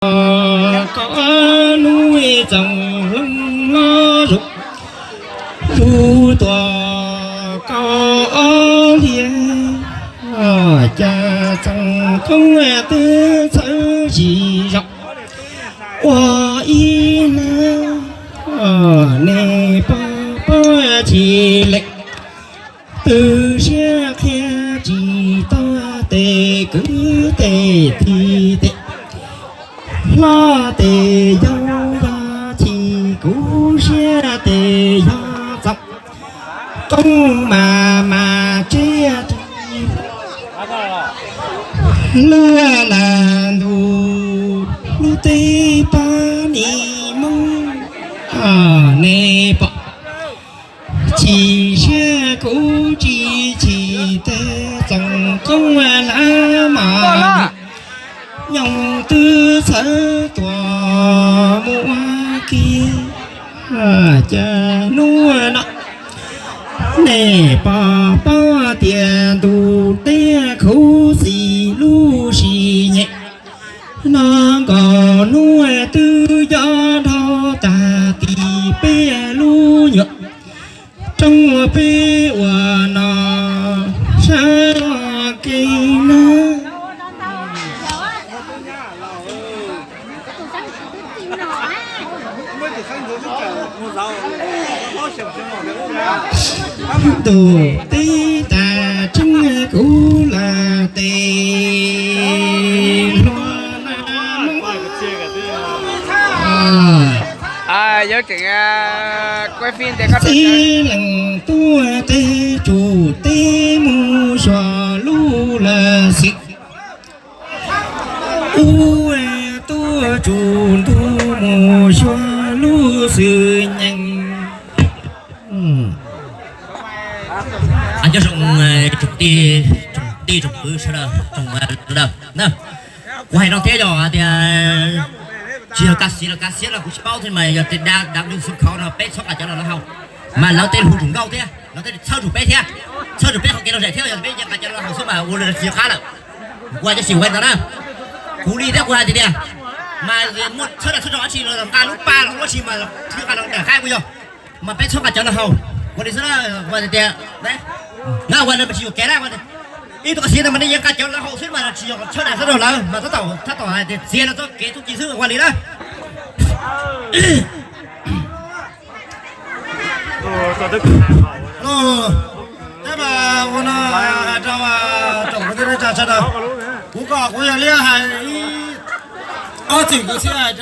Koj lub txoos hloov los zus, lub tuam koj liab, cas txoos koob twb txhawv tsis zoo ua ib hnab. Nej pog paub tsis lees, tu siab qhia tsis tau, tes kwv tes thi tes hlob tes yau, yog chim kuv siab tes yog txoos koob mas mas tsiaj luaj lam ntus lub teb pab nim Hmoob. Nej pom chim siab kuv tsis chim, tes txoos koob hlab mas nyoos twb txhawv tuam mus ua ke. Cas hnub no nej pom paub tias ntu teb khuv xim lub sim nyem no, nkaus hnub twb nco dhau tag tim peb lub nyuam roob peb ua no sab kev na. Ntu teb tas tseeb kuv lam tes hluas na. Xib lees tuaj teb tsum teb mus xyuas lub lawm xwm, ub, tuaj tsum ntuj mus xyuas lub xwm nyees. Cov zoo, tsoom tij, tsoom tij tsoom kwv sawv daws, tsoom dawb na, kuv hais no thiab yog hais tias tsis yog kaj siab los kaj siab los kuv tsis paub thiab mas yog tias dav dav lwj xwb khov no peb txhob nqa cov no los haus, mas lawv tej hu tsum nkauj thiab lawv tej txhawb tsum peb thiab, txhawb tsum peb qhov kev lom zem thiab yog peb nqa cov no los haus xwb mas ua li tsis qab lawm. Kuv hais cov sim ua ntawd na, kuv li thiab kuv hais tias tias mas muaj txhawb dag txhawb rog dab tsi los nqa lub pa los ua si mas tsis nqa los dag qaib kuv yog, mas peb txhob nqa cov no haus. Ua li xwb na, ua tias tias na ua no mas tsis yuam kev na, ib tug kaj siab no mas nej yeej nqa cov no haus xwb mas tsis yog txhawb dag txhawb rog lawm mas tab tom tab tom hais tias txiav no txoj kev txuj ci xwb ua li na. Tab mas ua no hais rau tsoom kwv tij neej tsa sawv daws, kuv kom kuv yog li hais ib ob txwm kwv tij hais